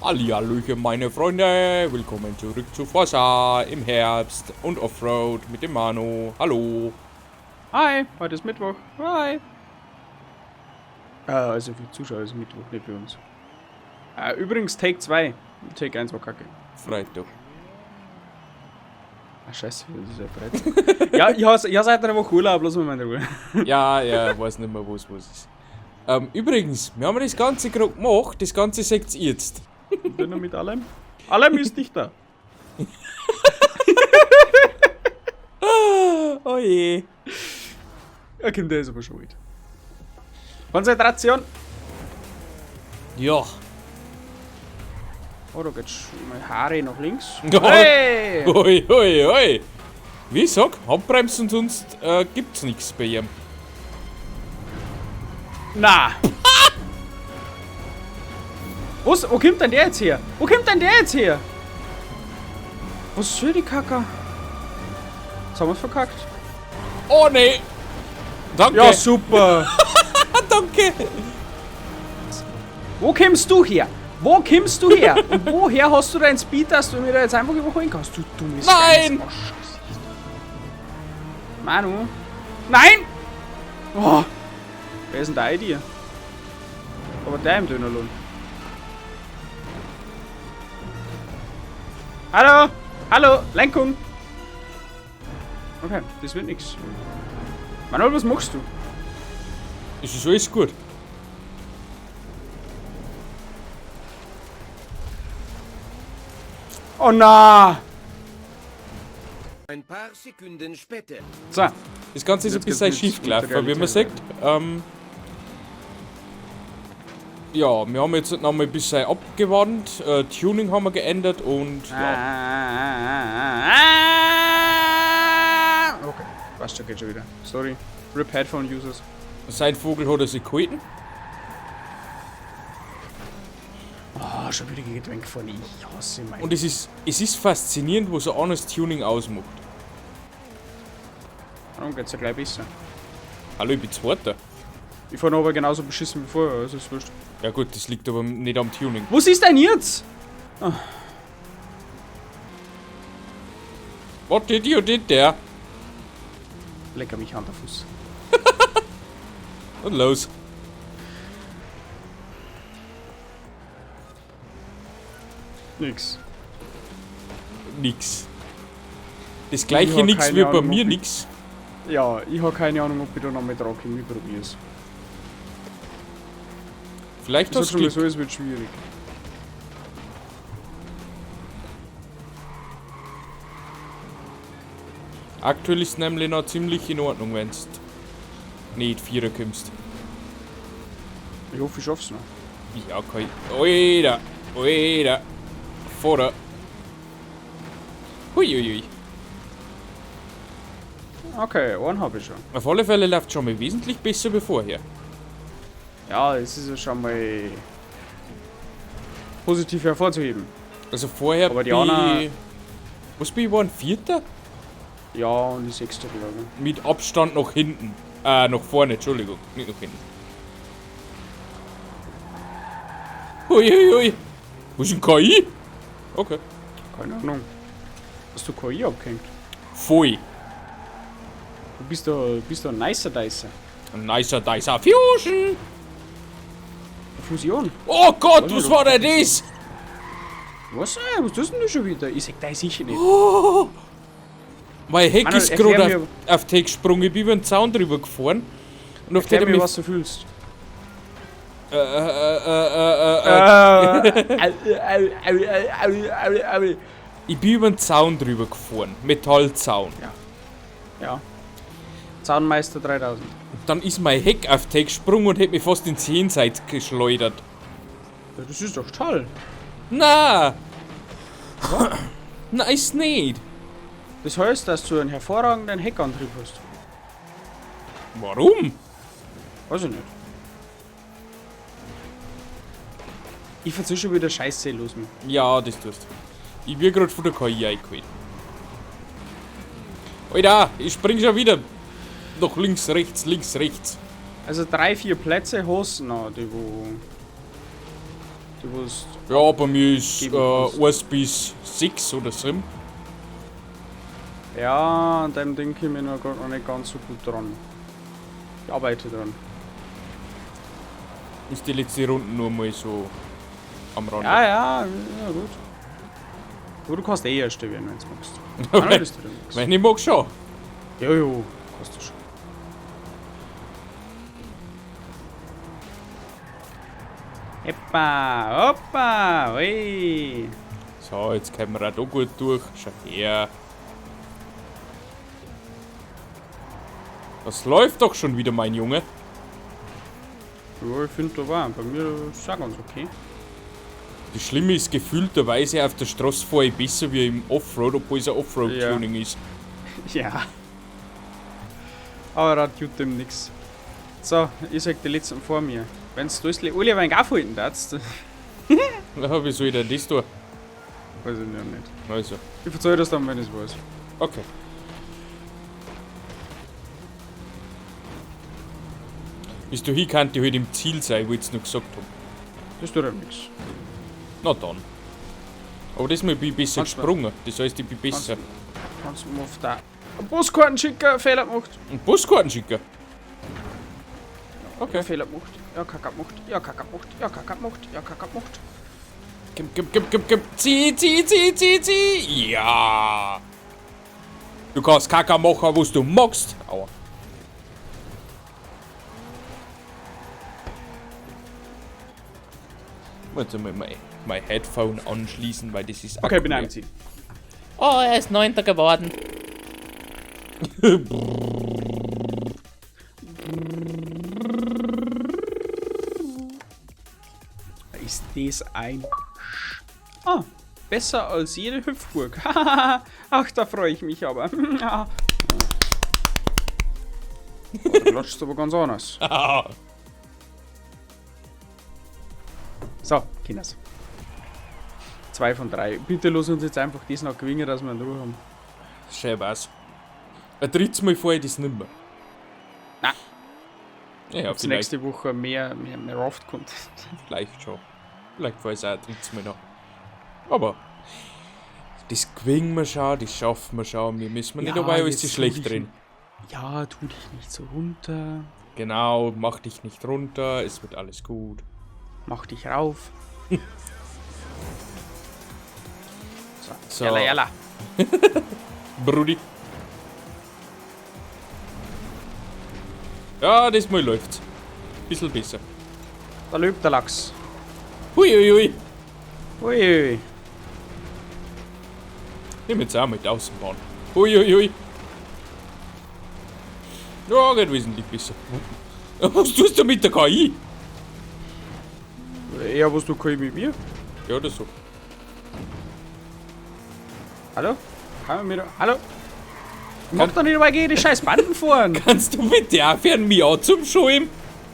Hallihallöchen, meine Freunde, willkommen zurück zu Forza im Herbst und Offroad mit dem Manu. Hallo. Hi, heute ist Mittwoch. Hi. Also für Zuschauer ist Mittwoch, nicht für uns. Übrigens Take 2. Take 1 war kacke. Freitag. Ah, scheiße, das ist ja Freitag. Ja, ich habe seit einer Woche Urlaub, lass mich mal in Ruhe. Ja, ja, weiß nicht mehr, wo es ist. Übrigens, wir haben das Ganze gerade gemacht, das Ganze seht ihr jetzt. Bin noch mit allem? Allem ist nicht da. Oh je. Ja, Kind, der ist aber schuld. Konzentration! Ja. Oh, da geht's mal Haare nach links. Oh. Hey! Oi, oi, oi. Wie ich sag, Handbremsen sonst gibt's nichts bei ihm. Na! Was? Wo kommt denn der jetzt her? Wo kommt denn der jetzt her? Was soll die Kacke? Jetzt haben wir's verkackt. Oh nee! Danke! Ja, super! Danke! Wo kommst du her? Wo kommst du her? Und woher hast du deinen Speed, dass du mir da jetzt einfach überholen kannst? Du dummes Nein! Arschgesicht. Manu! Nein! Oh. Wer ist denn da dir? Aber der im Dönerlohn. Hallo! Hallo! Lenkung! Okay, das wird nix. Manuel, was machst du? Es ist alles gut. Oh na! Ein paar Sekunden später. So. Das Ganze ist ein Jetzt bisschen geht's mit schief gelaufen, der wie man sieht. Ja, wir haben jetzt noch mal ein bisschen abgewandt, Tuning haben wir geändert und ja. Okay, passt schon, geht schon wieder. Sorry. RIP Headphone Users. Sein Vogel hat er sich gehalten. Oh, schon wieder gegen den gefahren. Ich hasse mein. Und es ist faszinierend, was ein anderes Tuning ausmacht. Warum geht's ja gleich besser? Hallo, ich bin Zweiter. Ich fahre aber genauso beschissen wie vorher, also ist wurscht. Ja gut, das liegt aber nicht am Tuning. Was ist denn jetzt? Oh. What did you did there? Lecker mich an der Fuß. Und los. Nix. Nix. Das gleiche nix wie bei mir nix. Ja, ich hab keine Ahnung, ob ich da noch mal dran komme. Ich probier's. Vielleicht hast du Glück. So, es wird schwierig. Aktuell ist es nämlich noch ziemlich in Ordnung, wenn du nicht Vierer kommst. Ich hoffe, ich schaff's noch. Ja, kann ich. Oida! Oida! Vorder! Huiuiui. Okay, einen hab ich schon. Auf alle Fälle läuft schon mal wesentlich besser wie vorher. Ja, es ist ja schon mal positiv hervorzuheben. Also vorher Aber die anderen. Was bin ich geworden? Vierter? Ja, und die Sechste, glaube ich. Mit Abstand nach hinten. Nach vorne, Entschuldigung. Nicht nach hinten. Huiuiui. Wo ist denn KI? Okay. Keine Ahnung. Hast du KI abgehängt? Voll. Du bist da ein nicer Dicer. Ein nicer Dicer. Fusion! Fusion. Oh Gott, was war denn das? Was? Was tust denn du schon wieder? Ich sag, da ist sicher nicht. Oh. Mein Heck Manuel, ist gerade auf den gesprungen. Ich bin über den Zaun drüber gefahren. Und auf erklär mir, was du fühlst. Ich bin über den Zaun drüber gefahren. Metallzaun. Ja. Ja. Zaunmeister 3000. Und dann ist mein Heck auf den gesprungen und hat mich fast ins Jenseits geschleudert. Ja, das ist doch toll. Na! Na, ist nicht. Das heißt, dass du einen hervorragenden Heckantrieb hast. Warum? Weiß ich nicht. Ich verzieh schon wieder Scheiße los mit. Ja, das tust du. Ich bin gerade von der KI eingeholt. Alter, ich spring schon wieder. Nach links, rechts, links, rechts. Also 3, 4 Plätze hast du noch, die wo Die was Ja, bei mir ist Geben kannst. 1 bis 6 oder 7. Ja, an dem Ding komme ich noch, grad noch nicht ganz so gut dran. Ich arbeite dran. Ist die letzte Runde nur mal so am Rande. Ja, ja, ja, gut. Aber du kannst eh erst werden, wenn du magst. Nein, bist du denn nix. Wenn ich mag schon. Jo, jo, kannst du schon. Hoppa, hoppa, ui. So, jetzt kommen wir auch da gut durch. Schau her. Das läuft doch schon wieder, mein Junge. Ja, ich finde, da war bei mir ist auch ganz okay. Das Schlimme ist, gefühlterweise auf der Straße fahre ich besser wie im Offroad, obwohl es ein Offroad-Tuning ist. Ja. Aber das tut dem nix. So, ich sag die letzten vor mir. Wenn's du alle ein wenig aufhalten darfst, Na, wie soll ich denn das tun? weiß ich noch nicht. Also, Ich verzeih das dann, wenn ich's weiß. okay. Bis du hier kann ich halt im Ziel sein, wo ich noch gesagt habe. Das tut ihm nix. Na dann. Aber diesmal bin ich besser Kannst du- gesprungen. Das heißt, ich bin besser. Kannst du mir auf der Postkarten schicken, Fehler gemacht. Und Postkarten schicken. Okay. Ja, Fehler gemacht. Ja, Kacke gemacht. Ja, Kacke gemacht. Ja, Kacke gemacht. Ja, Kacke gemacht. Komm, komm, komm, komm, komm. Zieh, zieh, zieh, zieh, zieh. Ja. Du kannst Kacke machen, was du magst. Aua. Warte mal mein Headphone anschließen, weil das ist Okay, bin aktuell. im Ziel. Oh, er ist Neunter geworden. Ist das ein Sch Ah, besser als jede Hüpfburg. Ach, da freue ich mich aber. Oh, da klatscht aber ganz anders. So, Kinders. 2 von 3. Bitte lass uns jetzt einfach das noch gewinnen, dass wir in Ruhe haben. Schön war's. Ein drittes Mal fahre ich das nimmer. Nein. Ja, Jetzt vielleicht, nächste Woche mehr Raft-Content. vielleicht schon. Vielleicht fahre ich es auch ein drittes Mal noch. Aber das gewinnen wir schon, das schaffen wir schon. Wir müssen nicht Ja, dabei alles jetzt tu schlecht dich drin. Ja, tu dich nicht so runter. Genau, mach dich nicht runter, es wird alles gut. Mach dich rauf. So, So. Jalla, jalla. Brudi. Ja, das mal läuft's. Bisschen besser. Da lebt der Lachs. Hui, hui, hui. Ui, ui. Nimm jetzt auch mit Außenbahn. Hui, hui, hui. Ja, geht wesentlich besser. Was tust du mit der KI? Ja, was du KI mit mir? Ja, oder so. Hallo? Kann man mir da, hallo? Mach doch nicht dabei gegen die scheiß Banden fahren. Kannst du bitte aufhören, mich auch zum Schäumen?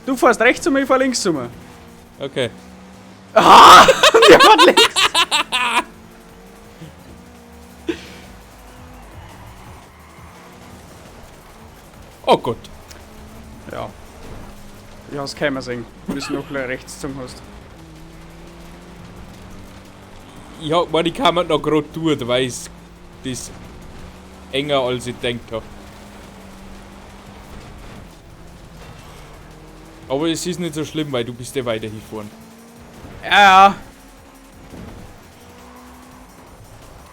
Du fährst rechts zu mir, ich fahr links zu mir. Okay. Ah! Der fährt links. Oh Gott. Ja. Ja, das kann man sehen, wenn du noch gleich rechts zum hast. Ich hab meine Kamera noch gerade durch, weil es das enger als ich gedacht hab. Aber es ist nicht so schlimm, weil du bist ja weiter hingefahren. Ja, ja.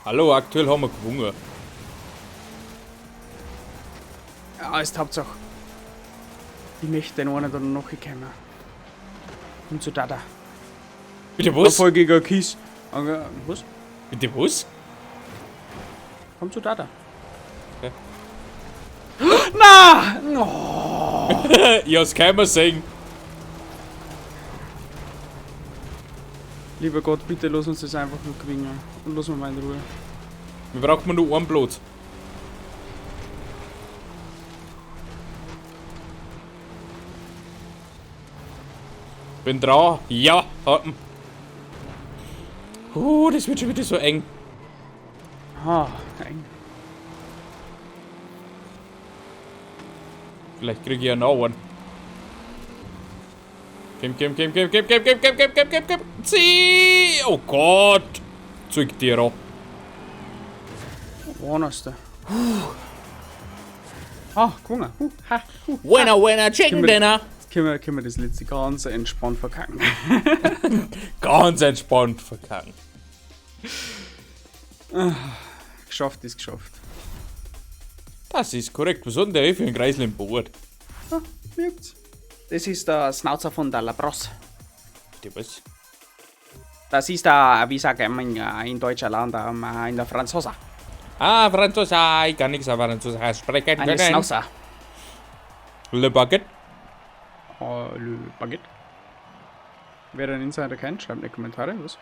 Hallo, aktuell haben wir gewonnen. Ja, ist Hauptsache. Ich möchte den einen dann noch kommen. Und zu Dada. Bitte was? Voll gegen Kies. Was? Bitte was? Komm zu Dada. Okay. Na! Oh. Ich hab's keiner sehen. Lieber Gott, bitte lass uns das einfach nur gewinnen. Und lass uns mal in Ruhe. Wir brauchen nur einen Platz. Bin dran. Ja, hatten. Das wird schon wieder so eng. Ah, eng. Vielleicht kriege ich ja noch einen. Komm, komm, komm, komm, komm, komm, komm, komm, komm, komm, komm, komm. Zieh! Oh Gott! Zeug dir an. Wohnerste. Ah, gewonnen. Ha, hu. Winner, winner, Chicken Dinner. Jetzt können wir das letzte ganz entspannt verkacken. Ganz entspannt verkacken. Geschafft ist geschafft. Das ist korrekt. Was hat denn der für einen Kreisel im Bord? Ah, merkt's. Das ist der Schnauzer von der Labros. Bitte was? Das ist der, wie sagt man in Deutschland, in der Franzosa. Ah, Franzosa. Ich kann nichts auf Franzosa sprechen. Eine Schnauzer. Le Baguette. Oh, Le Baguette. Wer den Insider kennt, schreibt in die Kommentare, was?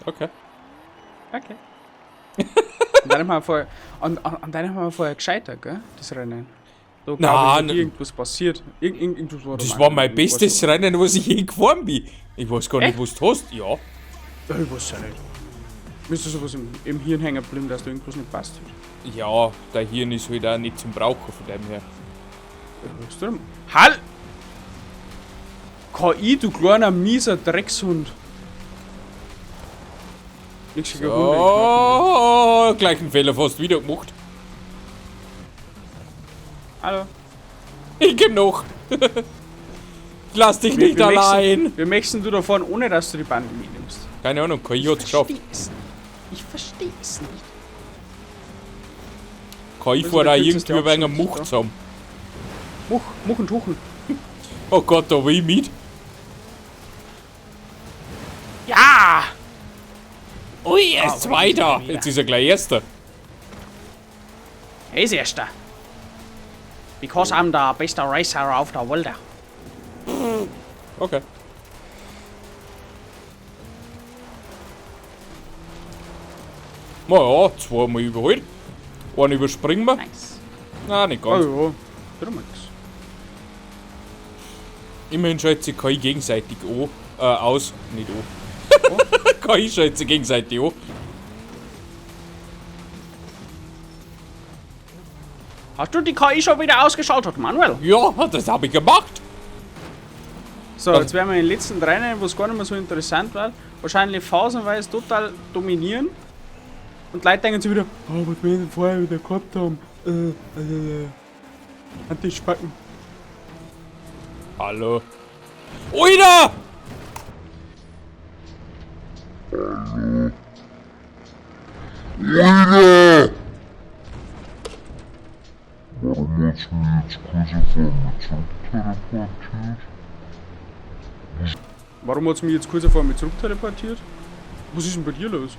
Okay. Okay. Und dann haben wir vorher, und dann haben wir vorher gescheitert, gell? Das Rennen. Da Na, glaub ich, ist irgendwas passiert. Irgendwas war da Das mal. war mein Ich bestes weiß Rennen, was ich je gefahren bin. Ich weiß gar nicht, Echt? was du hast. Ja. nicht. Ich weiß ja nicht. Mir ist da sowas im Hirn hängen geblieben, dass da irgendwas nicht passt. Ja, der Hirn ist halt auch nicht zum Brauchen von dem her. Was du denn? Hall! KI, du kleiner mieser Dreckshund. Nichts gegen Hunde. Ich mag Oh, gleichen Fehler fast wieder gemacht. Hunde. Hallo. Ich geb noch. Ich lass dich nicht allein. Wie möchtest du da fahren, ohne dass du die Bande mitnimmst? Keine Ahnung, KI hat's geschafft. Es nicht. Ich verstehe es nicht. KI Also fährt der auch kürzeste irgendwie ein wenig Abschnitt, Much ja. zusammen. Much, Much und Tuchen. Oh Gott, da will ich mit. Ja! Ui, er ist Ah, Zweiter. wieder. Jetzt ist er gleich Erster. Er ist Erster. Because I'm the best racer auf der Welt. Okay. Na ja, zweimal überholt. Einen überspringen wir. Nice. Nein, nicht ganz. Oh ja, drum nix. Immerhin schaltet sich KI gegenseitig an, aus. Nicht an. KI schaltet sich gegenseitig an. Hast du die KI schon wieder ausgeschaltet, Manuel? Ja, das habe ich gemacht. So, jetzt werden wir in den letzten Rennen, wo es gar nicht mehr so interessant war, wahrscheinlich phasenweise total dominieren. Und die Leute denken sich wieder, oh, was wir denn vorher wieder gehabt haben. Anti-Spacken. Hallo. Oida! Warum hat's mich jetzt kurz vor mir zurückteleportiert? Warum hat's mich jetzt kurz vor mir zurückteleportiert? Was ist denn bei dir los?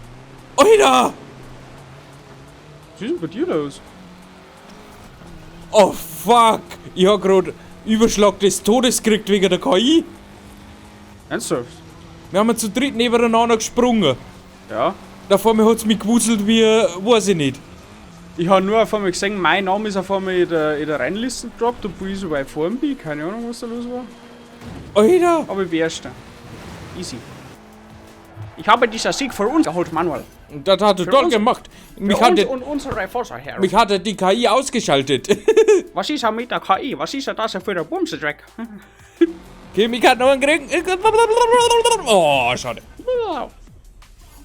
Oida! Was ist denn bei dir los? Oh fuck! Ich hab grad Überschlag des Todes gekriegt wegen der KI. Ernsthaft? Wir haben zu dritt nebeneinander gesprungen. Ja. Da vor mir hat's mich gewuselt wie, weiß ich nicht. Ich habe nur auf einmal gesehen, mein Name ist auf einmal in der Rennliste gedroppt, obwohl ich so weit vorn bin. Keine Ahnung, was da los war. Alter! Aber ich bin Erster. Easy. Ich habe dieser Sieg für uns geholt, Manuel. Das hat er Für toll uns- gemacht. Mich Für hat, uns er- und unsere Vorherren. mich hat er die KI ausgeschaltet. Was ist er mit der KI? Was ist er das für der Bumsedreck? Okay, mich hat noch einen kriegen. Oh, schade.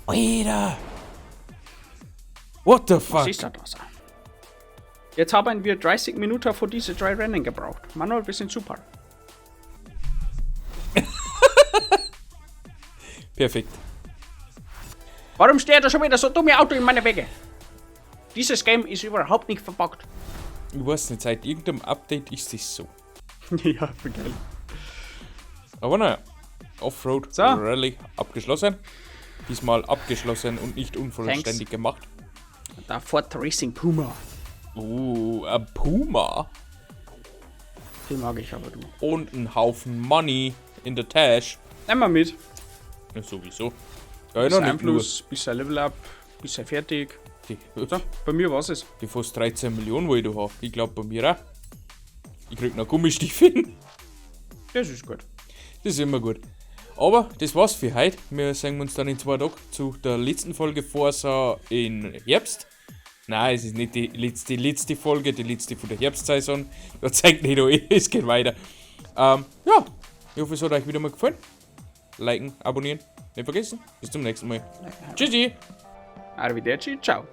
Alter! What the Was fuck? ist das? Jetzt haben wir 30 Minuten für diese drei Rennen gebraucht. Manuel, wir sind super. Perfekt. Warum steht da schon wieder so dumme Auto in meine Wege? Dieses Game ist überhaupt nicht verbuggt. Ich weiß nicht, seit irgendeinem Update ist das so. Ja, voll geil. Aber naja, Offroad So. Rally abgeschlossen. Diesmal abgeschlossen und nicht unvollständig Thanks. gemacht. Der Ford Racing Puma. Ein Puma. Den mag ich aber, du. Und ein Haufen Money in der Tash. Nimm mal mit. Ja, sowieso. Ja, Bisschen noch nicht nur. Einfluss, bisschen Level Up, bisschen fertig. Die, So, bei mir war's es. die fast 13 Millionen, wo ich da hab. Ich glaub bei mir auch. Ich krieg noch Gummistiefel. Das ist gut. Das ist immer gut. Aber das war's für heute. Wir sehen uns dann in 2 Tagen zu der letzten Folge Forza in Herbst. Nein, es ist nicht die letzte, letzte Folge, die letzte von der Herbstsaison. Da zeigt nicht noch, es geht weiter. Ja, ich hoffe, es hat euch wieder mal gefallen. Liken, abonnieren, nicht vergessen. Bis zum nächsten Mal. Tschüssi! Arrivederci, ciao.